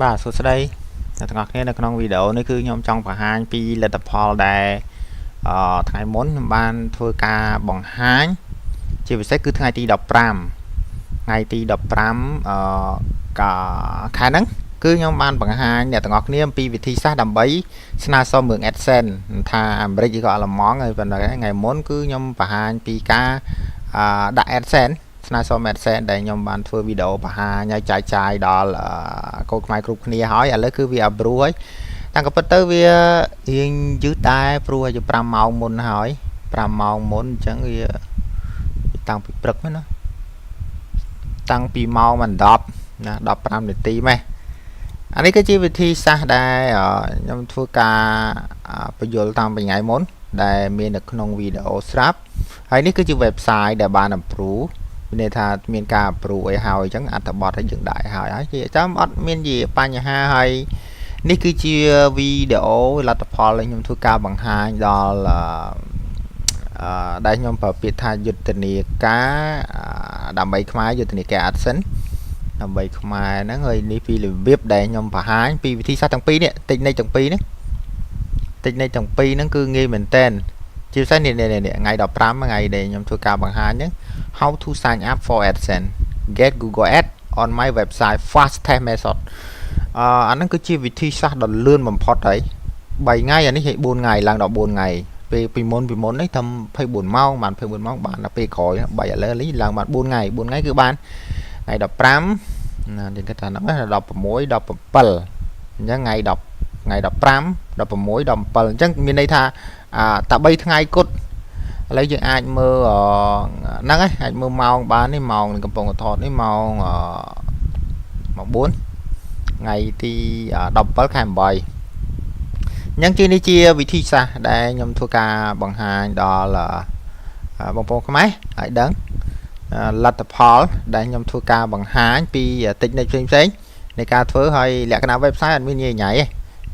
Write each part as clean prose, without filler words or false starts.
បាទសួស្តីអ្នកទាំងអស់គ្នានៅក្នុងវីដេអូនេះគឺខ្ញុំចង់បង្ហាញពីលទ្ធផលដែលអឺថ្ងៃមុនខ្ញុំបានធ្វើការបង្ហាញជាពិសេសគឺថ្ងៃទី15ថ្ងៃទី15អឺកាខែហ្នឹងគឺខ្ញុំបានបង្ហាញអ្នកទាំងអស់គ្នាអំពីវិធីសាស្ត្រដើម្បីស្នើសុំរឿង AdSense ថាអាមេរិកឬក៏អាល្លឺម៉ង់ហើយប៉ុន្តែថ្ងៃមុនគឺខ្ញុំបង្ហាញពីការអឺដាក់ AdSense ស្នើសុំ AdSense ដែលខ្ញុំបានធ្វើវីដេអូបង្ហាញឲ្យចែកចាយដល់កូនខ្មែរគ្រប់គ្នាហើយឥឡូវគឺវា approve ហើយតាំងក៏ពិតទៅវារៀងយឺតដែរព្រោះឲ្យ5ម៉ោងមុនហើយ5ម៉ោងមុនអញ្ចឹងវាតាំងពីព្រឹកហ្នឹងណាតាំងពីម៉ោង10ណា15នាទីម៉េះអានេះគឺជាវិធីសាស្ត្រដែលខ្ញុំធ្វើការបញ្យល់តាមពីថ្ងៃមុនដែលមាននៅក្នុងវីដេអូស្រាប់ហើយនេះគឺជា website ដែលបាន approve មានន័យថាមានការ approve អីហើយអញ្ចឹងអត្ថបទឲ្យយើងដាក់ឲ្យហើយហើយជាចាំអត់មានជាបញ្ហាហើយនេះគឺជាវីដេអូលទ្ធផលដែលខ្ញុំធ្វើការបង្ហាញដល់អឺដែលខ្ញុំប្រើពាក្យថាយុទ្ធនាការដើម្បីខ្មែរយុទ្ធនាការ AdSense ដើម្បីខ្មែរហ្នឹងហើយនេះពីរបៀបដែលខ្ញុំបង្ហាញពីវិធីសាស្ត្រទាំងពីរនេះ technique ទាំងពីរនេះ technique ទាំងពីរហ្នឹងគឺងាយមែនតើជាពិសេសនេះនេះថ្ងៃ15ថ្ងៃដែលខ្ញុំធ្វើការបង្ហាញហ្នឹង how to sign up for AdSense, get Google Ad on my website, fast test method អឺអាហ្នឹងគឺជាវិធីសាស្ត្រដ៏លឿនបំផុតហើយ3ថ្ងៃអានេះឲ្យ4ថ្ងៃឡើងដល់4ថ្ងៃពេលពីមុនពីមុននេះធ្វើ24ម៉ោងបាន24ម៉ោងបានដល់ពេលក្រោយ3ឥឡូវនេះឡើងបាន4ថ្ងៃ4ថ្ងៃគឺបានថ្ងៃ15ណាយើងគិតថាហ្នឹង16 17អញ្ចឹងថ្ងៃ10ថ្ងៃ15 16 17អញ្ចឹងមានន័យថាអាតែ3ថ្ងៃគត់ឥឡូវយើងអាចមើលហ្នឹងហើយអាចមើលម៉ោងបាននេះម៉ោងកំពុងថតនេះម៉ោងម៉ោង4ថ្ងៃទី17ខែ8អញ្ចឹងជានេះជាវិធីសាស្ត្រដែលខ្ញុំធ្វើការបង្ហាញដល់បងប្អូនខ្មែរឲ្យដឹងលទ្ធផលដែលខ្ញុំធ្វើការបង្ហាញពី technique ផ្សេងផ្សេងនៃការធ្វើហើយលក្ខណៈ website អត់មានញ៉ៃញ៉ៃទេ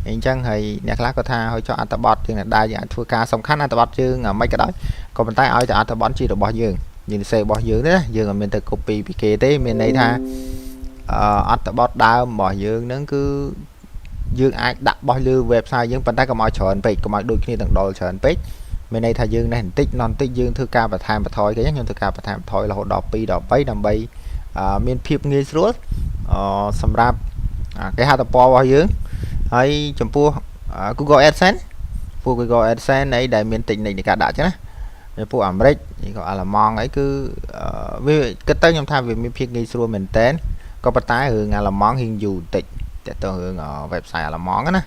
អញ្ចឹងហើយអ្នកខ្លះក៏ថាហើយចុះអត្ថបទយើងដែរយើងអាចធ្វើការសំខាន់អត្ថបទយើងមិនក៏ដោយក៏ប៉ុន្តែឲ្យតែអត្ថបទជារបស់យើងយើងសេរបស់យើងទេណាយើងអត់មានទៅ copy ពីគេទេមានន័យថាអត្ថបទដើមរបស់យើងហ្នឹងគឺយើងអាចដាក់បោះលើ website យើងប៉ុន្តែកុំឲ្យច្រើនពេកកុំឲ្យដូចគ្នាទាំងដុលច្រើនពេកមានន័យថាយើងនេះបន្តិចណបន្តិចយើងធ្វើការបន្ថែមបន្ថយគេខ្ញុំធ្វើការបន្ថែមបន្ថយរហូតដល់2ដល់3ដើម្បីមានភាពងាយស្រួលសម្រាប់គេហទំព័ររបស់យើងហើយចំពោះ Google AdSense ពួក Google AdSense អីដែលមាន technique នៃការដាក់ចឹងណាពួកអាមេរិកនេះក៏អាល្លឺម៉ង់អីគឺវាគិតទៅខ្ញុំថាវាមានភាពងាយស្រួលមែនតើក៏ប៉ុន្តែរឿងអាល្លឺម៉ង់រៀងយូរបន្តិចតើតើរឿង website អាល្លឺម៉ង់ណា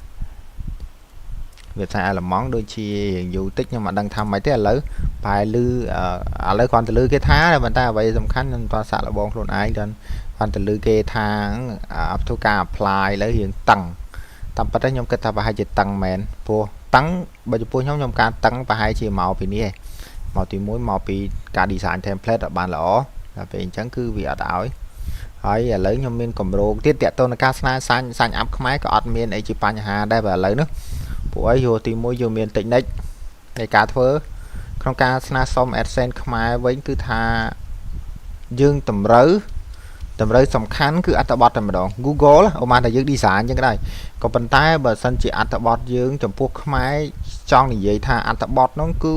website អាល្លឺម៉ង់ដូចជារៀងយូរតិចខ្ញុំអត់ដឹងថាម៉េចទេឥឡូវប្រហែលលឺឥឡូវគ្រាន់តែលឺគេថាប៉ុន្តែអ្វីសំខាន់ខ្ញុំមិនទាន់សាកល្បងខ្លួនឯងគ្រាន់តែលឺគេថាធ្វើការ apply ឥឡូវរៀងតឹងតាមពិតខ្ញុំគិតថាប្រហែលជាតឹងមែនព្រោះតឹងបើចំពោះខ្ញុំខ្ញុំការតឹងប្រហែលជាមកពីនេះឯងមកទី1មកពីការ design template អត់បានល្អដល់ពេលអញ្ចឹងគឺវាអត់ឲ្យហើយឥឡូវខ្ញុំមានកម្រោងទៀតតាក់ទងនឹងការស្នើ sign sign up ខ្មែរក៏អត់មានអីជាបញ្ហាដែរបើឥឡូវនោះព្រោះអីយកទី1យើងមាន technique នៃការធ្វើក្នុងការស្នើសុំ AdSense ខ្មែរវិញគឺថាយើងតម្រូវតម្រូវសំខាន់គឺអត្ថបទតែម្ដង Google ឧបមាថាយើង design អញ្ចឹងក៏ដែរក៏ប៉ុន្តែបើសិនជាអត្ថបទយើងចំពោះខ្មែរចង់និយាយថាអត្ថបទនោះគឺ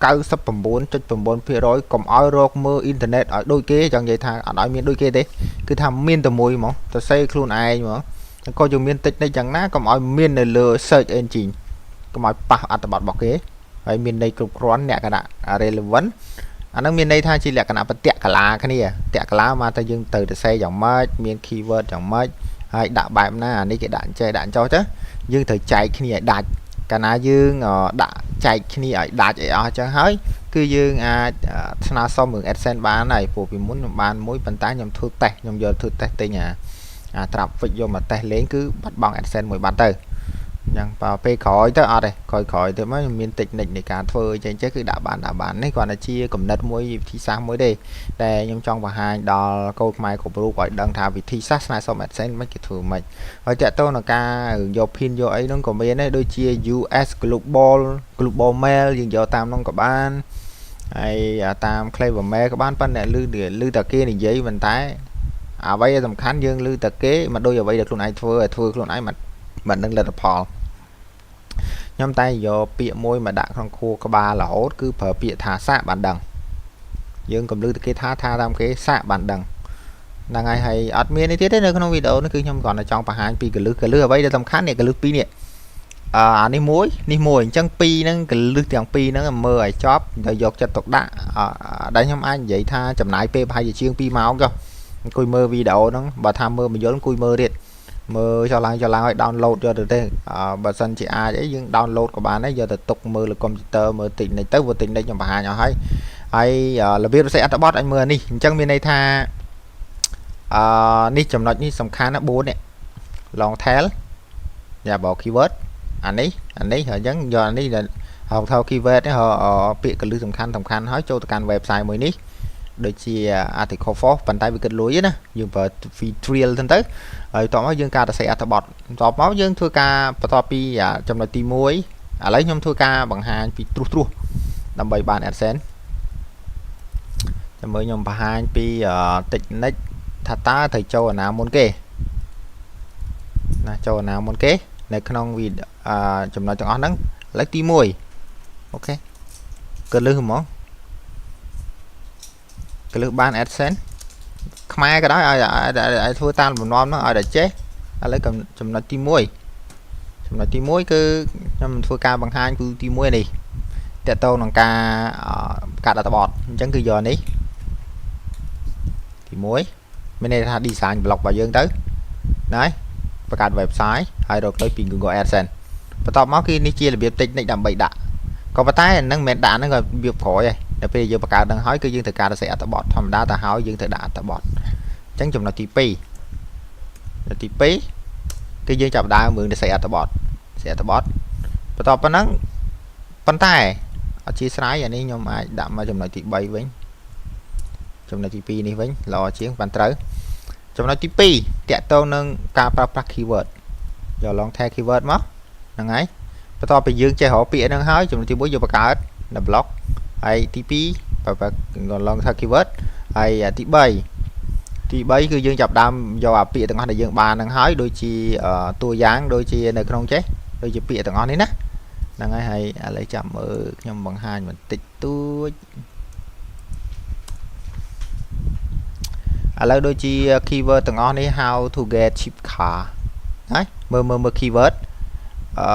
99.9%កុំឲ្យរកមើលអ៊ីនធឺណិតឲ្យដូចគេចង់និយាយថាអត់ឲ្យមានដូចគេទេគឺថាមានតែមួយហ្មងទៅសេខ្លួនឯងហ្មងក៏យើងមាន technique យ៉ាងណាកុំឲ្យមាននៅលើ search engine កុំឲ្យប៉ះអត្ថបទរបស់គេហើយមានន័យគ្រប់គ្រាន់លក្ខណៈ relevant អាហ្នឹងមានន័យថាជាលក្ខណៈបតៈកាលាគ្នាតៈកាលាមកតែយើងទៅទៅសេយ៉ាងម៉េចមាន keyword យ៉ាងម៉េចហើយដាក់បែបណាអានេះគេដាក់ចេះដាក់ចោះទៅយើងត្រូវចែកគ្នាឲ្យដាច់កាលណាយើងដាក់ចែកគ្នាឲ្យដាច់អីអស់ចឹងហើយគឺយើងអាចស្នើសុំរឿង AdSense បានហើយព្រោះពីមុនខ្ញុំបានមួយប៉ុន្តែខ្ញុំធ្វើតេស្តខ្ញុំយកធ្វើតេស្តទិញអាអា traffic យកមកតេស្តលេងគឺបាត់បង់ AdSense មួយបាត់ទៅអញ្ចឹងបើពេលក្រោយទៅអត់ទេក្រោយក្រោយទៅមកខ្ញុំមាន technique នៃការធ្វើអញ្ចឹងចេះគឺដាក់បានដាក់បាននេះគ្រាន់តែជាកំណត់មួយវិធីសាស្ត្រមួយទេតែខ្ញុំចង់បង្ហាញដល់កូនខ្មែរគ្រប់រូបឲ្យដឹងថាវិធីសាស្ត្រស្នើសុំ AdSense មិនគេធ្វើម៉េចហើយតើតើនឹងការយក pin យកអីហ្នឹងក៏មានដែរដូចជា US Global Global Mail យើងយកតាមហ្នឹងក៏បានហើយតាម Clever Mail ក៏បានប៉ុន្តែលឺលឺតែគេនិយាយប៉ុន្តែ អ្វីដែលសំខាន់យើងឮតែគេមកដូចអ្វីដែលខ្លួនឯងធ្វើឲ្យធ្វើខ្លួនឯងមិនមិនដឹងលទ្ធផលខ្ញុំតែយកពាក្យមួយមកដាក់ក្នុងខួរក្បាលរហូតគឺប្រើពាក្យថាសាកបានដឹងយើងកុំឮតែគេថាថាតាមគេសាកបានដឹងហ្នឹងហើយហើយអត់មាននេះទៀតទេនៅក្នុងវីដេអូនេះគឺខ្ញុំគ្រាន់តែចង់បង្ហាញពីគន្លឹះគន្លឹះអ្វីដែលសំខាន់នេះគន្លឹះពីរនេះអអានេះមួយនេះមួយអញ្ចឹងពីរហ្នឹងគន្លឹះទាំងពីរហ្នឹងមើលឲ្យចប់ទៅយកចិត្តទុកដាក់ដែលខ្ញុំអាចនិយាយថាចំណាយពេលប្រហែលជាជាង2ម៉ោងចុះអង្គុយមើលវីដេអូហ្នឹងបើថាមើលមិនយល់អង្គុយមើលទៀតមើលចុះឡើងចុះឡើងឲ្យ download យកទៅទេបើសិនជាអាចអីយើង download ក៏បានដែរយកទៅទុកមើលលើកុំព្យូទ័រមើលតិចនិចទៅព្រោះតិចនិចខ្ញុំបង្ហាញអស់ហើយហើយរបៀបសរសេរអត្ថបទឲ្យមើលនេះអញ្ចឹងមានន័យថាអឺនេះចំណុចនេះសំខាន់ណា4នេះ long tail យ៉ាប keyword អានេះអានេះអញ្ចឹងយកអានេះហៅថា keyword នេះពាក្យគន្លឹះសំខាន់សំខាន់ហើយចូលទៅកាន់ website មួយនេះដូចជា article force ប៉ុន្តែវាគិតលុយណាយើងប្រើ free trial ហ្នឹងទៅហើយបន្ទាប់មកយើងការសរសេរអត្ថបទបន្ទាប់មកយើងធ្វើការបន្ទាប់ពីចំណុចទី1ឥឡូវខ្ញុំធ្វើការបង្ហាញពីត្រួសត្រាសដើម្បីបាន AdSense ចាំមើលខ្ញុំបង្ហាញពី technique ថាតើត្រូវចូលអាណាមុនគេណាចូលអាណាមុនគេនៅក្នុងវីចំណុចទាំងអស់ហ្នឹងឥឡូវទី1 OK គន្លឹះហ្មងគន្លឹះបាន AdSense ខ្មែរក៏ដោយឲ្យឲ្យធ្វើតាមលំនាំហ្នឹងឲ្យតែចេះឥឡូវចំណុចទី1ចំណុចទី1គឺខ្ញុំធ្វើការបង្ហាញគឺទី1នេះតកតងនឹងការកាត់អត្ថបទអញ្ចឹងគឺយកនេះទី1មានន័យថា design blog របស់យើងទៅណាបង្កើត website ហើយរកលុយពី Google AdSense បន្ទាប់មកគឺនេះជារបៀប technique ដើម្បីដាក់ក៏ប៉ុន្តែហ្នឹងមិនមែនដាក់ហ្នឹងក៏របៀបក្រោយដែរដល់ពេលយើងបង្កើតហ្នឹងហើយគឺយើងត្រូវការសរសេរអត្ថបទធម្មតាទៅហើយយើងត្រូវដាក់អត្ថបទអញ្ចឹងចំណុចទី2ចំណុចទី2គឺយើងចាប់ដើមមើលសរសេរអត្ថបទសរសេរអត្ថបទបន្ទាប់ប៉ុណ្ណឹងប៉ុន្តែអធិស្ឋានអានេះខ្ញុំអាចដាក់មកចំណុចទី3វិញចំណុចទី2នេះវិញល្អជាងបានត្រូវចំណុចទី2តាក់ទងនឹងការប្រើប្រាស់ keyword យក long tail keyword មកហ្នឹងហើយបន្ទាប់ពីយើងចេះរកពាក្យហ្នឹងហើយចំណុចទី1យើងបង្កើតនៅ blog ហើយទី2ប្រើប្រាស់ long tail keyword ហើយទី3ទី3គឺយើងចាប់ដើមយកអាពាក្យទាំងអស់ដែលយើងបានហ្នឹងហើយដូចជាតួយ៉ាងដូចជានៅក្នុងចេះដូចជាពាក្យទាំងអស់នេះណាហ្នឹងហើយហើយឥឡូវចាំមើលខ្ញុំបង្ហាញបន្តិចតួចឥឡូវដូចជា keyword ទាំងអស់នេះ how to get cheap car ហើយមើលមើលមើល keyword អឺ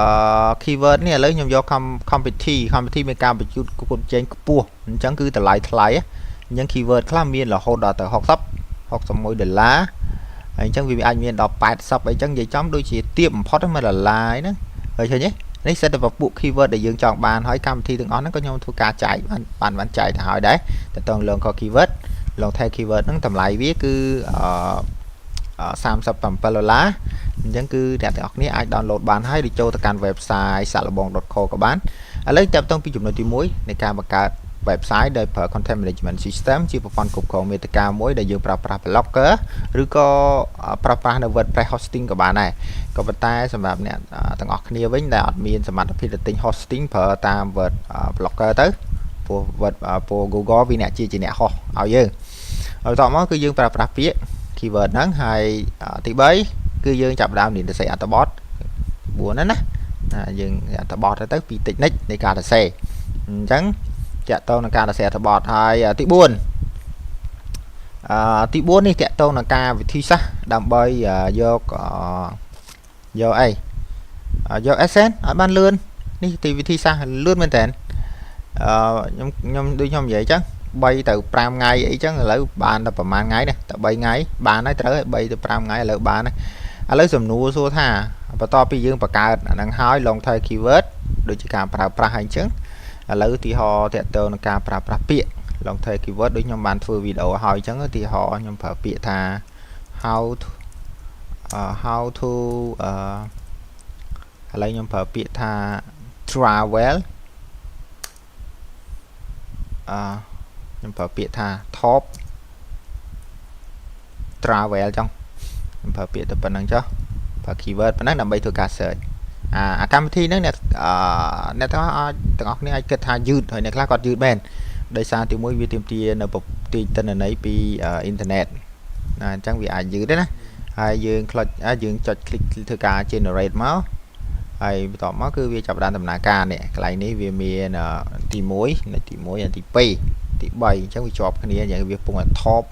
keyword នេះឥឡូវខ្ញុំយក compete compete មានការបញ្ជូតប្រកួតប្រជែងខ្ពស់អញ្ចឹងគឺតម្លៃថ្លៃអញ្ចឹង keyword ខ្លះមានរហូតដល់ទៅ60 61ដុល្លារហើយអញ្ចឹងវាអាចមានដល់80អីចឹងនិយាយចំដូចជាទៀបបំផុត1ដុល្លារហ្នឹងហើយឃើញទេនេះសិតតែពពួក keyword ដែលយើងចង់បានហើយកម្មវិធីទាំងអស់ហ្នឹងក៏ខ្ញុំធ្វើការចែកបានបានបានចែកទៅហើយដែរតើតង long keyword long tail keyword ហ្នឹងតម្លៃវាគឺអឺ37ដុល្លារអញ្ចឹងគឺអ្នកទាំងអស់គ្នាអាច download បានហើយឬចូលទៅកាន់ website សាកល្បង .co ក៏បានឥឡូវចាប់តងពីចំណុចទី1នៃការបង្កើត website ដោយប្រើ content management system ជាប្រព័ន្ធគ្រប់គ្រងមាតិកាមួយដែលយើងប្រើប្រាស់ Blogger ឬក៏ប្រើប្រាស់នៅ WordPress hosting ក៏បានដែរក៏ប៉ុន្តែសម្រាប់អ្នកទាំងអស់គ្នាវិញដែលអត់មានសមត្ថភាពទៅទិញ hosting ប្រើតាម Word Blogger ទៅព្រោះ Word ព្រោះ Google វាអ្នកជាជាអ្នកហោះឲ្យយើងហើយបន្ទាប់មកគឺយើងប្រើប្រាស់ពាក្យ keyword ហ្នឹងហើយទី3គឺយើងចាប់ដើមរៀនសរសេរអត្ថបទ4ហ្នឹងណាយើងអត្ថបទទៅពី technique នៃការសរសេរអញ្ចឹងតាក់ទងនឹងការសរសេរអត្ថបទហើយទី4អឺទី4នេះតាក់ទងនឹងការវិធីសាស្ត្រដើម្បីយកយកអីយក AdSense ឲ្យបានលឿននេះទីវិធីសាស្ត្រលឿនមែនតើអឺខ្ញុំខ្ញុំដូចខ្ញុំនិយាយអញ្ចឹង3ទៅ5ថ្ងៃអីចឹងឥឡូវបានតែប្រហែលថ្ងៃនេះតែ3ថ្ងៃបានហើយត្រូវហើយ3ទៅ5ថ្ងៃឥឡូវបានហើយឥឡូវសំណួរសួរថាបន្ទាប់ពីយើងបង្កើតអាហ្នឹងហើយ long tail keyword ដូចជាការប្រើប្រាស់ហើយអញ្ចឹងឥឡូវឧទាហរណ៍តកតទៅនឹងការប្រើប្រាស់ពាក្យ long tail keyword ដូចខ្ញុំបានធ្វើវីដេអូហើយអញ្ចឹងឧទាហរណ៍ខ្ញុំប្រើពាក្យថា how to ឥឡូវខ្ញុំប្រើពាក្យថា travel អឺខ្ញុំប្រើពាក្យថា top travel ចុងខ្ញុំប្រើពាក្យទៅប៉ុណ្្នឹងចុះប្រើ keyword ប៉ុណ្ណឹងដើម្បីធ្វើការ search អាអាកម្មវិធីហ្នឹងអ្នកអឺអ្នកទាំងអាចទាំងអស់គ្នាអាចគិតថាយឺតហើយអ្នកខ្លះគាត់យឺតមែនដោយសារទីមួយវាទាមទារនៅទីទិន្នន័យពីអ៊ីនធឺណិត ណាអញ្ចឹងវាអាចយឺតទេណាហើយយើង click យើងចុច click ធ្វើការ generate មកហើយបន្ទាប់មកគឺវាចាប់ផ្ដើមដំណើរការនេះកន្លែងនេះវាមានទី1នៅទី1ទី2ទី3អញ្ចឹងវាជាប់គ្នាយ៉ាងវាពងតែ top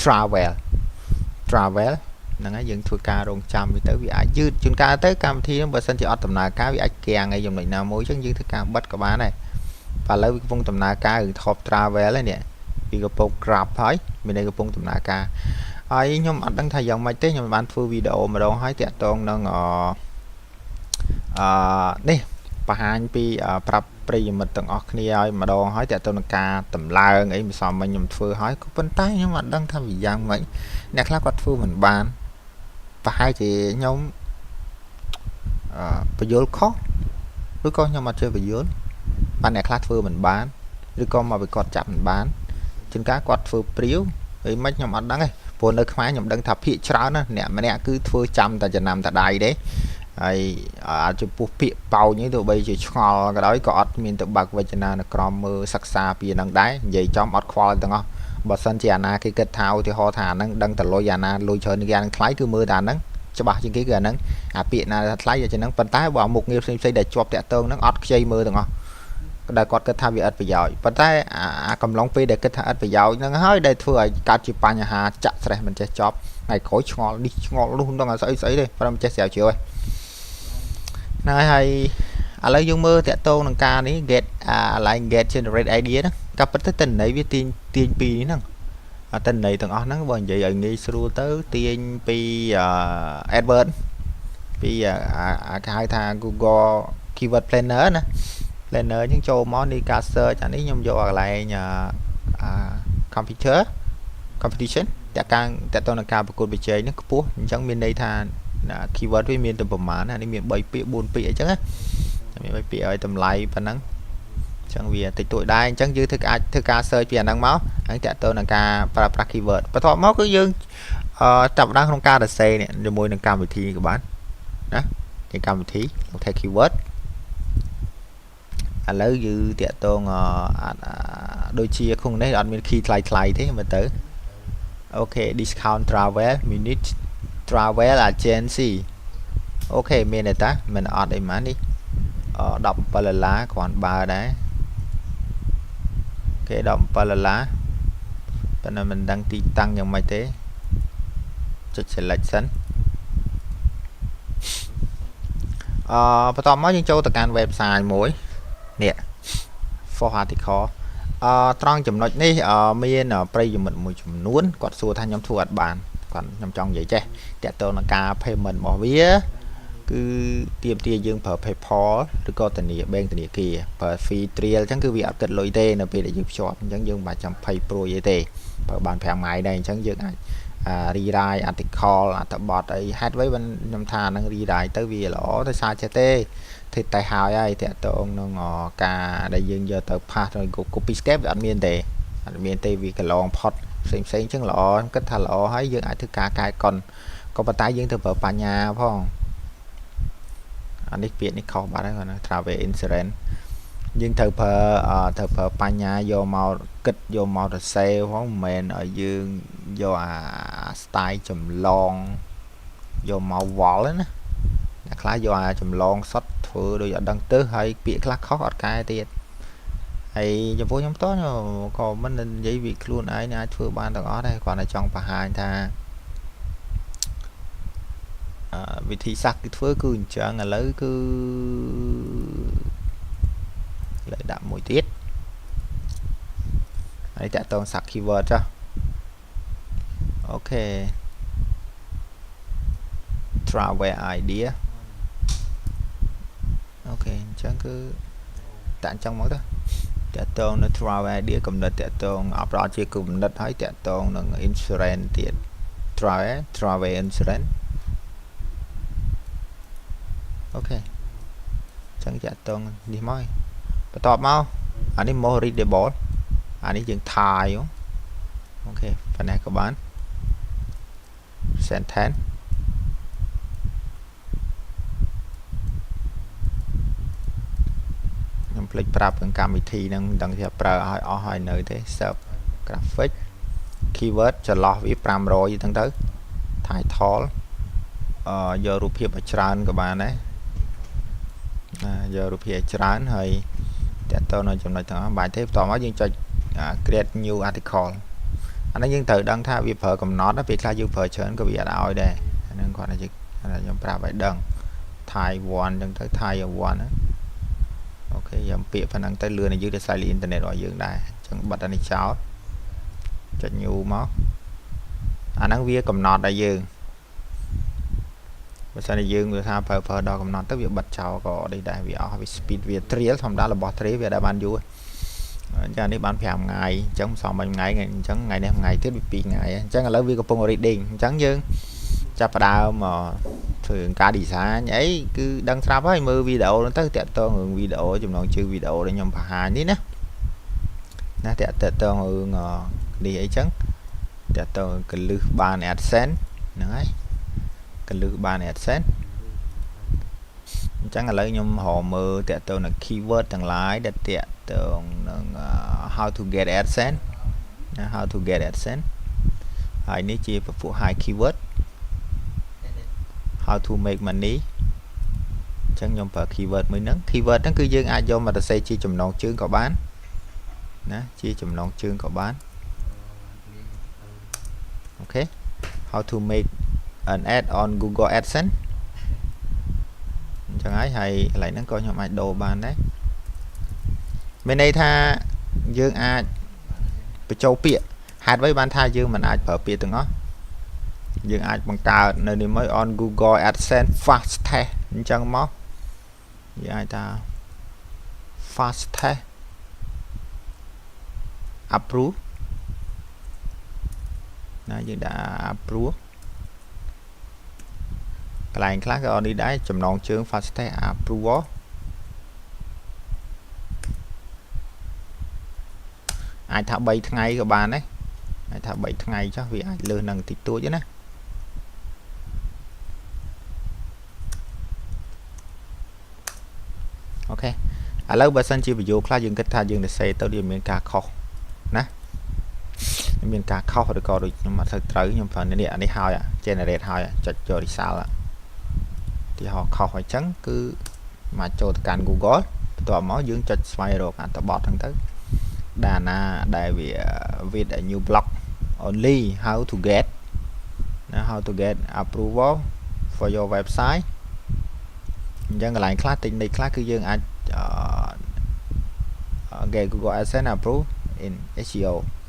travel travel ហ្នឹងហើយយើងធ្វើការរងចាំវាទៅវាអាចយឺតជួនកាលទៅកម្មវិធីហ្នឹងបើសិនជាអត់ដំណើរការវាអាចគាំងអីចំណុចណាមួយអញ្ចឹងយើងធ្វើការបិទក៏បានដែរបាទឥឡូវវាកំពុងដំណើរការរឿង top travel ហើយនេះវាកំពុង grab ហើយមានន័យកំពុងដំណើរការហើយខ្ញុំអត់ដឹងថាយ៉ាងម៉េចទេខ្ញុំបានធ្វើវីដេអូម្ដងហើយតាក់ទងនឹងអអនេះបង្ហាញពីប្រាប់ប្រិយមិត្តទាំងអស់គ្នាឲ្យម្ដងហើយតាក់ទងនឹងការតម្លើងអីម្សិលមិញខ្ញុំធ្វើហើយក៏ប៉ុន្តែខ្ញុំអត់ដឹងថាវាយ៉ាងម៉េចអ្នកខ្លះគាត់ធ្វើមិនបានប្រហែលជាខ្ញុំអឺបញ្យល់ខុសឬក៏ខ្ញុំអត់ចេះបញ្យល់បានអ្នកខ្លះធ្វើមិនបានឬក៏មកពីគាត់ចាប់មិនបានជួនកាលគាត់ធ្វើព្រាវអីមិនខ្ញុំអត់ដឹងទេព្រោះនៅខ្មែរខ្ញុំដឹងថាភាកច្រើនណាអ្នកម្នាក់គឺធ្វើចាំតែចំណាំតែដៃទេហើយអាចចំពោះពាក្យប៉ោញនេះទោះបីជាឆ្ងល់ក៏ដោយក៏អត់មានទៅបើកវចនានុក្រមមើលសិក្សាពីនឹងដែរនិយាយចំអត់ខ្វល់ទាំងអស់បើសិនជាអាណាគេគិតថាឧទាហរណ៍ថាអាហ្នឹងដឹងតែលុយអាណាលុយច្រើនគេអាហ្នឹងថ្លៃគឺមើលតែអាហ្នឹងច្បាស់ជាងគេគឺអាហ្នឹងអាពាក្យណាថាថ្លៃយ៉ាងហ្នឹងប៉ុន្តែបើមុខងារផ្សេងៗដែលជាប់តាក់ទងហ្នឹងអត់ខ្ចីមើលទាំងអស់ដែលគាត់គិតថាវាឥតប្រយោជន៍ប៉ុន្តែអាកំឡុងពេលដែលគិតថាឥតប្រយោជន៍ហ្នឹងហើយដែលធ្វើឲ្យកើតជាបញ្ហាចាក់ស្រេះមិនចេះចប់ថ្ងៃក្រោយឆ្ងល់នេះឆ្ងល់នោះមិនដឹងស្អីស្អីទេប៉ុន្តែមិនចេះស្រាវជ្រាវហ្នឹងហើយឥឡូវយើងមើលតាក់ទងនឹងការនេះ get អា line get generate idea ហ្នឹងក៏ពិតទៅតន័យវាទាញទាញពីនេះហ្នឹងអតន័យទាំងអស់ហ្នឹងបើនិយាយឲ្យងាយស្រួលទៅទាញពី AdWords ពីអាគេហៅថា Google Keyword Planner ណា Planner យើងចូលមកនេះការ search អានេះខ្ញុំយកកន្លែងអា computer competition តើការតើតនឹងការប្រកួតប្រជែងហ្នឹងខ្ពស់អញ្ចឹងមានន័យថា keyword វាមានតែប្រមាណអានេះមាន3ពាក្យ4ពាក្យអញ្ចឹងណាមាន3ពាក្យឲ្យតម្លៃប៉ុណ្ណឹងអញ្ចឹងវាតិចតួចដែរអញ្ចឹងយើងធ្វើអាចធ្វើការ search ពីអាហ្នឹងមកហើយតើតើនឹងការប្រើប្រាស់ keyword បន្ទាប់មកគឺយើងអឺចាប់ដើមក្នុងការសរសេរនេះជាមួយនឹងកម្មវិធីក៏បានណាជាកម្មវិធីលោក take keyword ឥឡូវយើងតាក់ទងដូចជាក្នុងនេះអត់មាន key ថ្លៃថ្លៃទេមើលទៅOK discount travel minute travel agency OK មានទេតាមិនអត់អីម៉ានេះ17ដុល្លារគ្រាន់បើដែរគេ17ដុល្លារប៉ុន្តែមិនដឹងទីតាំងយ៉ាងម៉េចទេចុច select សិនអឺបន្ទាប់មកយើងចូលទៅកាន់ website មួយនេះ for article អឺត្រង់ចំណុចនេះមានប្រិយមិត្តមួយចំនួនគាត់សួរថាខ្ញុំធ្វើអត់បានគាត់ខ្ញុំចង់និយាយចេះតាក់ទងនឹងការ payment របស់វាគឺទាមទារយើងប្រើ PayPal ឬក៏ធនាបេងធនាគារប្រើ free trial អញ្ចឹងគឺវាអត់គិតលុយទេនៅពេលដែលយើងភ្ជាប់អញ្ចឹងយើងមិនបាច់ចាំភ័យព្រួយអីទេប្រើបាន5ថ្ងៃដែរអញ្ចឹងយើងអាច rewrite article អត្ថបទអីហេតុអ្វីបានខ្ញុំថាហ្នឹង rewrite ទៅវាល្អដោយសារចេះទេធ្វើតែហើយហើយតាក់ទងនឹងការដែលយើងយកទៅ paste ទៅ copy script វាអត់មានទេអត់មានទេវាកន្លងផុតផ្សេងផ្សេងអញ្ចឹងល្អខ្ញុំគិតថាល្អហើយយើងអាចធ្វើការកែកុនក៏ប៉ុន្តែយើងត្រូវប្រើបញ្ញាផងអានេះពាក្យនេះខុសបាត់ហើយគាត់ណា travel insurance យើងត្រូវប្រើត្រូវប្រើបញ្ញាយកមកគិតយកមកសរសេរផងមិនមែនឲ្យយើងយកអា style ចម្លងយកមកវល់ទេណាអ្នកខ្លះយកអាចម្លងសុតធ្វើដូចអត់ដឹងទិសហើយពាក្យខ្លះខុសអត់កែទៀតហើយចំពោះខ្ញុំផ្ទាល់ក៏មិននិយាយពីខ្លួនឯងអាចធ្វើបានទាំងអស់ដែរគ្រាន់តែចង់បង្ហាញថាអឺវិធីសាស្ត្រគឺធ្វើគឺអញ្ចឹងឥឡូវគឺឥឡូវដាក់មួយទៀតហើយតាក់ទងសាក់ keyword ចុះOK travel idea OK អញ្ចឹងគឺតាក់អញ្ចឹងមកទៅតាក់ទងនៅ travel idea កំណត់តាក់ទងអបដល់ជាគំនិតហើយតាក់ទងនឹង insurance ទៀត travel insurance OK អញ្ចឹងតាក់ទងនេះមកបន្ទាប់មកអានេះ more readable អានេះយើងថាយ OK ប៉ុណ្ណេះក៏បាន sentence ខ្ញុំភ្លេចប្រាប់នឹងកម្មវិធីហ្នឹងមិនដឹងថាប្រើឲ្យអស់ហើយនៅទេ serve graphic Keyword ចន្លោះវា500អញ្ចឹងទៅ title អឺយករូបភាពឲ្យច្រើនក៏បានដែរណាយករូបភាពឲ្យច្រើនហើយតើតើនៅចំណុចទាំងអស់បាច់ទេ។បន្ទាប់មកយើងចុច create new article។ អានេះយើងត្រូវដឹងថាវាប្រើកំណត់ពេលខ្លះយើងប្រើច្រើនក៏វាអត់ឲ្យដែរអាហ្នឹងគាត់តែខ្ញុំប្រាប់ឲ្យដឹង type 1អញ្ចឹងទៅ type 1ណាOK យើងពាក្យប៉ុណ្ណឹងទៅលឿនឲ្យយឺតទៅស្អីអ៊ីនធឺណិតរបស់យើងដែរអញ្ចឹងបិទអានេះចោលចុច new មកអាហ្នឹងវាកំណត់ឲ្យយើងបើសិនជាយើងវាថាប្រើប្រើដល់កំណត់ទៅវាបិទចោលក៏នេះដែរវាអស់វា speed វា trial ធម្មតារបស់ trial វាដែលបានយូរអញ្ចឹងនេះបាន5ថ្ងៃអញ្ចឹងសំ3ថ្ងៃអញ្ចឹងថ្ងៃនេះថ្ងៃទៀតវា2ថ្ងៃអញ្ចឹងឥឡូវវាកំពុង reading។ អញ្ចឹងយើងចាប់ផ្ដើមធ្វើការ design អីគឺដឹងស្រាប់ហើយមើលវីដេអូហ្នឹងទៅតាក់ទងរឿងវីដេអូចំណងជើងវីដេអូដែលខ្ញុំបង្ហាញនេះណាណាតាក់តងរឿងនេះអីចឹងតាក់ទងកលឹះបាន AdSense ហ្នឹងហើយកលឹះបាន AdSense។ អញ្ចឹងឥឡូវខ្ញុំរកមើលតាក់ទងនឹង keyword ទាំងឡាយដែលតាក់ទងនឹង how to get AdSense ណា how to get AdSense ហើយនេះជាពពួក high keyword how to make money។ អញ្ចឹងខ្ញុំប្រើ keyword មួយហ្នឹង keyword ហ្នឹងគឺយើងអាចយកមកសរសេរជាចំណងជើងក៏បានណាជាចំណងជើងក៏បាន។ OK, how to make an ad on Google AdSense អញ្ចឹងហើយហើយកន្លែងហ្នឹងក៏ខ្ញុំអាចដូរបានដែរមានន័យថាយើងអាចបញ្ចូលពាក្យហេតុអ្វីបានថាយើងមិនអាចប្រើពាក្យទាំងអស់យើងអាចបង្កើតនៅនេះមក on Google AdSense fast test អញ្ចឹងមកយើងអាចថា fast test approve ណាយើងដាក់ approve កន្លែងខ្លះក៏នេះដែរចំណងជើង fast test approval អាចថា3ថ្ងៃក៏បានដែរអាចថា3ថ្ងៃចុះវាអាចលើសនឹងតិចតួចណាOK ឥឡូវបើសិនជាប្រយោគខ្លះយើងគិតថាយើងទៅសេទៅវាមានការខុសណាមានការខុសឬក៏ដូចខ្ញុំអត់សូវត្រូវខ្ញុំប្រើនេះអានេះហើយ generate ហើយចុចយក result ទីហោខុសអញ្ចឹងគឺមកចូលទៅកាន់ Google បន្ទាប់មកយើងចុចស្វែងរកអត្ថបទហ្នឹងទៅដាណាដែលវា with a new blog only how to get ណា how to get approval for your website។ អញ្ចឹងកន្លែងខ្លះ technique ខ្លះគឺយើងអាច get Google AdSense approve in SEO។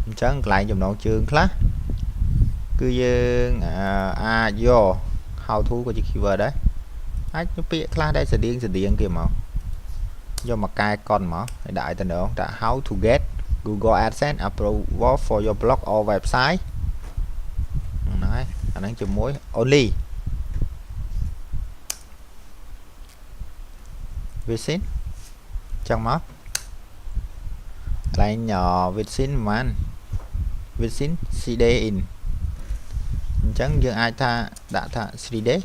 អញ្ចឹងកន្លែងចំណងជើងខ្លះគឺយើងអាចយក how to ក៏ជា keyword ដែរអាចពាក្យខ្លះដែលស្តៀងស្តៀងគេមកយកមកកែកុនមកហើយដាក់ឲ្យតំណងថា how to get Google AdSense approval for your blog or website ហ្នឹងហើយអាហ្នឹងជាមួយ only within ចឹងមកកន្លែង within ប្រហែល within 3 day in អញ្ចឹងយើងអាចថាដាក់ថា3 day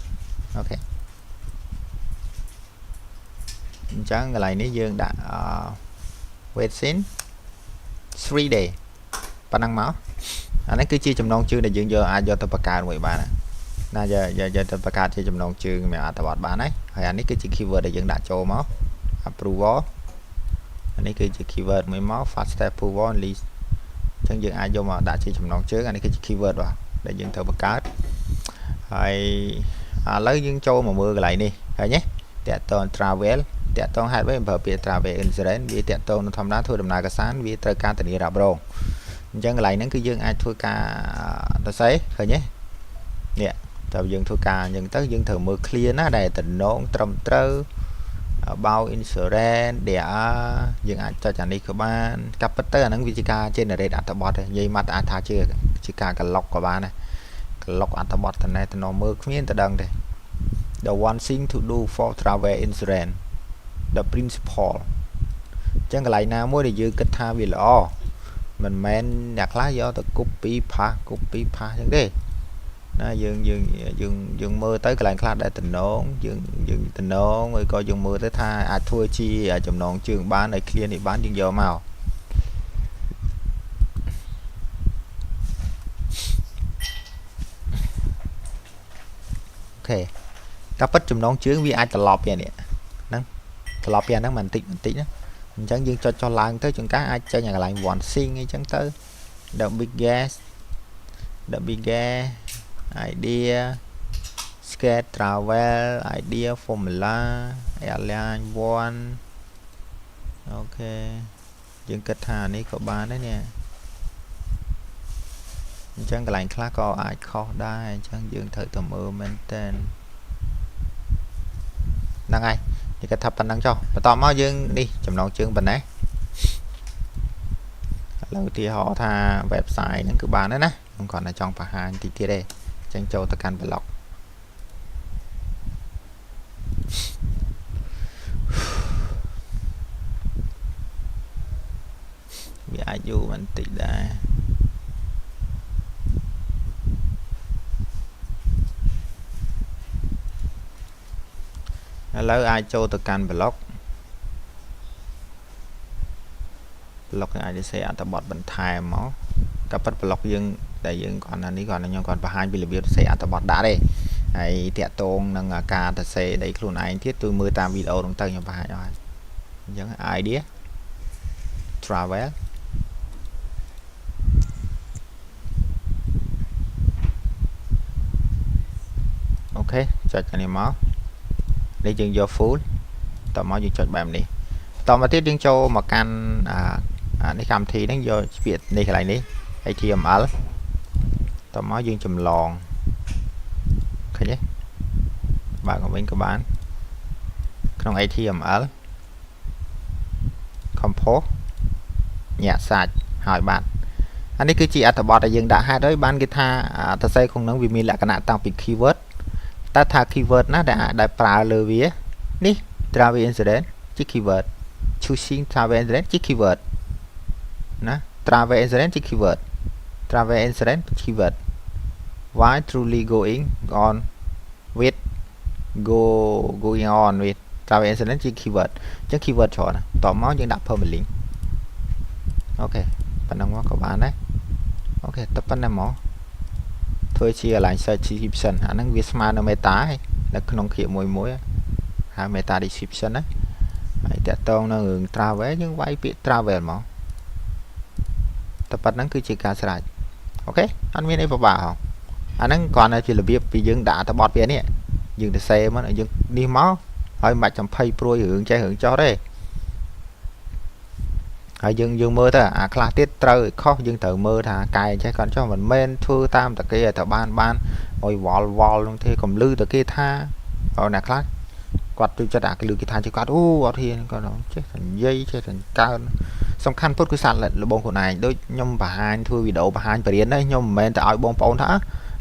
។ OK អញ្ចឹងកន្លែងនេះយើងដាក់ within 3 day ប៉ុណ្ណឹងមកអានេះគឺជាចំណងជើងដែលយើងយកអាចយកទៅបង្កើតមួយបានណាយកយកទៅបង្កើតជាចំណងជើងសម្រាប់អត្ថបទបានហើយហើយអានេះគឺជា keyword ដែលយើងដាក់ចូលមក approval អានេះគឺជា keyword មួយមក fast step approval list អញ្ចឹងយើងអាចយកមកដាក់ជាចំណងជើងអានេះគឺជា keyword បាទដែលយើងត្រូវបង្កើតហើយឥឡូវយើងចូលមកមើលកន្លែងនេះឃើញទេតាក់ទង travel តាក់ទងហេតុអ្វីប្រើពាក្យ travel insurance វាតាក់ទងនឹងធម្មតាធ្វើដំណើរកសានវាត្រូវការធានារ៉ាប់រងអញ្ចឹងកន្លែងហ្នឹងគឺយើងអាចធ្វើការសរសេរឃើញទេនេះតើយើងធ្វើការអញ្ចឹងទៅយើងត្រូវមើល clear ណាដែលតំណងត្រឹមត្រូវ about insurance there យើងអាចចុចអានេះក៏បានកាប់ពិតទៅអាហ្នឹងវាជាការ generate អត្ថបទនិយាយមកអាចថាជាជាការក្លុកក៏បានដែរក្លុកអត្ថបទតំណែតំណមើលគ្មានទៅដឹងទេ The one thing to do for travel insurance, the principle អញ្ចឹងកន្លែងណាមួយដែលយើងគិតថាវាល្អមិនមែនអ្នកខ្លះយកទៅ copy paste copy paste អញ្ចឹងទេណាយើងយើងយើងយើងមើលទៅកន្លែងខ្លះដែលតំណងយើងយើងតំណងឬក៏យើងមើលទៅថាអាចធ្វើជាចំណងជើងបានឲ្យ clear នេះបានយើងយកមក តែពិតចំណងជើងវាអាចត្រឡប់ពីនេះហ្នឹងត្រឡប់ពីអាហ្នឹងបន្តិចបន្តិចណាអញ្ចឹងយើងចុចចុះឡើងទៅជួនកាលអាចចេញអាកន្លែង one thing អីចឹងទៅ the biggest idea skate travel idea formula airline one OK យើងគិតថានេះក៏បានដែរនេះអញ្ចឹងកន្លែងខ្លះក៏អាចខុសដែរអញ្ចឹងយើងត្រូវតែមើលមែនតើហ្នឹងហើយនេះគាត់ថាប៉ុណ្ណឹងចុះបន្តមកយើងនេះចំណងជើងប៉ុណ្ណេះឥឡូវឧទាហរណ៍ថា website ហ្នឹងគឺបានហើយណាខ្ញុំគ្រាន់តែចង់បង្ហាញតិចទៀតទេអញ្ចឹងចូលទៅកាន់ blog វាអាចយូរបន្តិចដែរឥឡូវអាចចូលទៅកាន់ blog blog អាចសរសេរអត្ថបទបន្ថែមមកក៏ពិត blog យើងដែលយើងគ្រាន់តែនេះគ្រាន់តែខ្ញុំគ្រាន់បង្ហាញពីរបៀបសរសេរអត្ថបទដាក់ទេហើយតាក់ទងនឹងការសរសេរដីខ្លួនឯងទៀតទូមើលតាមវីដេអូហ្នឹងទៅខ្ញុំបង្ហាញអស់អញ្ចឹង idea travel OK ចុចអានេះមកនេះយើងយក full តមកយើងចុចបែបនេះតមកទៀតយើងចូលមកកាន់អានេះកម្មវិធីហ្នឹងយកពាក្យនេះកន្លែងនេះ HTML តមកយើងចម្លងឃើញទេបើកវិញក៏បានក្នុង HTML compose ញាក់សាច់ហើយបាទអានេះគឺជាអត្ថបទដែលយើងដាក់ហេតុហើយបានគេថាអត្ថសេក្នុងហ្នឹងវាមានលក្ខណៈតាំងពី keyword តើថា keyword ណាដែលដែលប្រើលើវានេះ travel insurance ជា keyword choosing travel insurance ជា keyword ណា travel insurance ជា keyword travel insurance keyword why truly going on with go going on with travel insurance ជា keyword អញ្ចឹង keyword ច្រើនណាតមកយើងដាក់ permalink OK ប៉ុណ្ណឹងមកក៏បានដែរ OK តែប៉ុណ្ណេះមកធ្វើជា align search description អាហ្នឹងវាស្មើនឹង meta ឯនៅក្នុងគ្រាមួយមួយហៅ meta description ណាហើយតាក់ទងនឹងរឿង travel យើងវាយពាក្យ travel មកតែប៉ុណ្្នឹងគឺជាការស្រេច OK អត់មានអីពិបាកហងអាហ្នឹងគ្រាន់តែជារបៀបពីយើងដាក់អត្ថបទវានេះយើងទៅសេមកយើងនេះមកហើយមិនបាច់ចំភ័យព្រួយរឿងចេះរឿងចោះទេហើយយើងយើងមើលទៅអាខ្លះទៀតត្រូវខុសយើងត្រូវមើលថាកែចេះគាត់ចុះមិនមែនធ្វើតាមតាគេឲ្យតែបានបានឲ្យវល់វល់នោះទេកំលឺតាគេថាហើយអ្នកខ្លះគាត់ជួយចិត្តអាគេលឺគេថាជិះគាត់អូអត់ហ៊ានគាត់ចេះតែនិយាយចេះតែកើនសំខាន់ពុតគឺសត្វលបងខ្លួនឯងដូចខ្ញុំបង្ហាញធ្វើវីដេអូបង្ហាញបរិញ្ញានេះខ្ញុំមិនមែនតែឲ្យបងប្អូនថា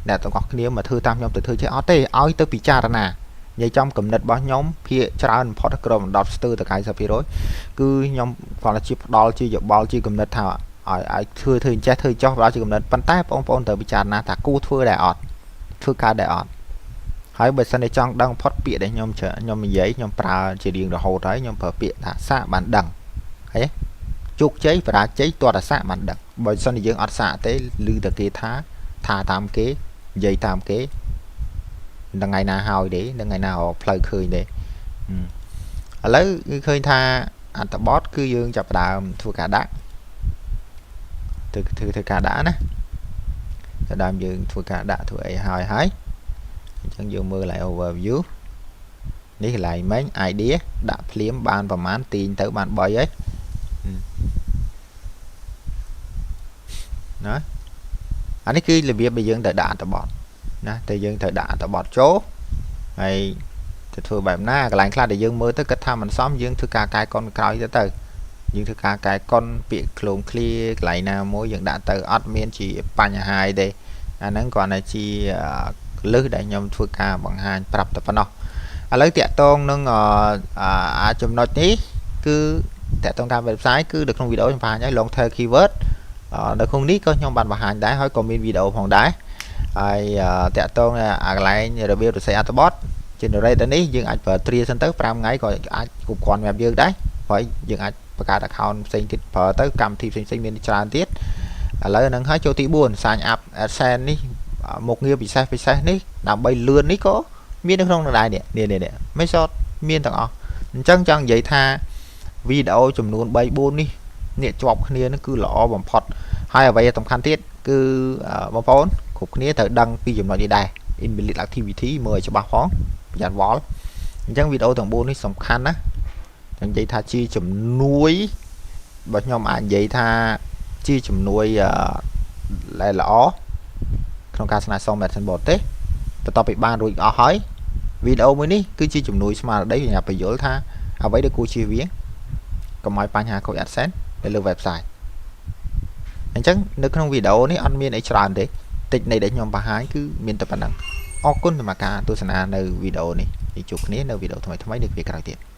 អ្នកទាំងអស់គ្នាមកធ្វើតាមខ្ញុំទៅធ្វើចេះអត់ទេឲ្យទៅពិចារណានិយាយចំកំណត់របស់ខ្ញុំភាកច្រើនបំផុតក្រុម10ស្ទើរតែ90%គឺខ្ញុំគាត់ជាផ្ដល់ជាយោបល់ជាកំណត់ថាឲ្យឲ្យធ្វើធ្វើចេះធ្វើចោះផ្ដល់ជាកំណត់ប៉ុន្តែបងប្អូនត្រូវពិចារណាថាគួរធ្វើដែរអត់ធ្វើកើតដែរអត់ហើយបើសិនជាចង់ដឹងផុតពាក្យដែលខ្ញុំខ្ញុំនិយាយខ្ញុំប្រើជារៀងរហូតហើយខ្ញុំប្រើពាក្យថាសាកបានដឹងហើយជោគជ័យបរាជ័យទាល់តែសាកបានដឹងបើសិនជាយើងអត់សាកទេឮតែគេថាថាតាមគេនិយាយតាមគេនឹងថ្ងៃណាហើយទេនឹងថ្ងៃណារកផ្លូវឃើញទេឥឡូវគឺឃើញថាអត្ថបទគឺយើងចាប់ផ្ដើមធ្វើការដាក់ធ្វើធ្វើធ្វើការដាក់ណាចាប់ដើមយើងធ្វើការដាក់ធ្វើអីហើយហើយអញ្ចឹងយើងមើលកន្លែង overview នេះកន្លែងមិញ idea ដាក់ភ្លាមបានប្រមាណទាញទៅបាន3ហើយណាអានេះគឺរបៀបដែលយើងត្រូវដាក់អត្ថបទណាតែយើងត្រូវដាក់អត្ថបទចូលហើយទៅធ្វើបែបណាកន្លែងខ្លះដែលយើងមើលទៅគិតថាមិនសមយើងធ្វើការកែកុនក្រោយទៅទៅយើងធ្វើការកែកុនពាក្យឃ្លោងឃ្លាកន្លែងណាមួយយើងដាក់ទៅអត់មានជាបញ្ហាអីទេអាហ្នឹងគ្រាន់តែជាលឹះដែលខ្ញុំធ្វើការបង្ហាញប្រាប់តែប៉ុណ្ណោះឥឡូវតាក់ទងនឹងអាចំណុចនេះគឺតាក់ទងតាម website គឺនៅក្នុងវីដេអូខ្ញុំបង្ហាញហើយ long tail keyword នៅក្នុងនេះក៏ខ្ញុំបានបង្ហាញដែរហើយក៏មានវីដេអូផងដែរហើយតាក់ទងអាកន្លែងរបៀបសរសេរអត្ថបទ generator នេះយើងអាចប្រើ trial សិនទៅ5ថ្ងៃក៏អាចគ្រប់គ្រាន់សម្រាប់យើងដែរហើយយើងអាចបង្កើត account ផ្សេងទៀតប្រើទៅកម្មវិធីផ្សេងៗមានច្រើនទៀតឥឡូវហ្នឹងហើយចូលទី4 sign up AdSense នេះមុខងារពិសេសពិសេសនេះដើម្បីលឿននេះក៏ មាននៅក្នុងនឹងដែរនេះនេះនេះ method មានទាំងអស់អញ្ចឹងចង់និយាយថាវីដេអូចំនួន3 4នេះនេះជាប់គ្នានឹងគឺល្អបំផុតហើយអ្វីសំខាន់ទៀតគឺបងប្អូនគ្រប់គ្នាត្រូវដឹងពីចំណុចនេះដែរ invalid activity មើលឲ្យច្បាស់ផងប្រយ័ត្នវល់អញ្ចឹងវីដេអូទាំង4នេះសំខាន់ណាស់ចង់និយាយថាជាជំនួយបើខ្ញុំអាចនិយាយថាជាជំនួយដែលល្អក្នុងការស្នើសុំ AdSense បរទេសបន្ទាប់ពីបានរួចអស់ហើយវីដេអូមួយនេះគឺជាជំនួយស្មារតីសម្រាប់បញ្យល់ថាអ្វីដែលគួរជៀសវាងកុំឲ្យបញ្ហាខូច AdSense នៅលើ website អញ្ចឹងនៅក្នុងវីដេអូនេះអត់មានអីច្រើនទេតិចនៃដែលខ្ញុំបង្ហាញគឺមានតែប៉ុណ្ណឹងអរគុណសម្រាប់ការទស្សនានៅវីដេអូនេះជួបគ្នានៅវីដេអូថ្មីៗនៅពេលក្រោយទៀត។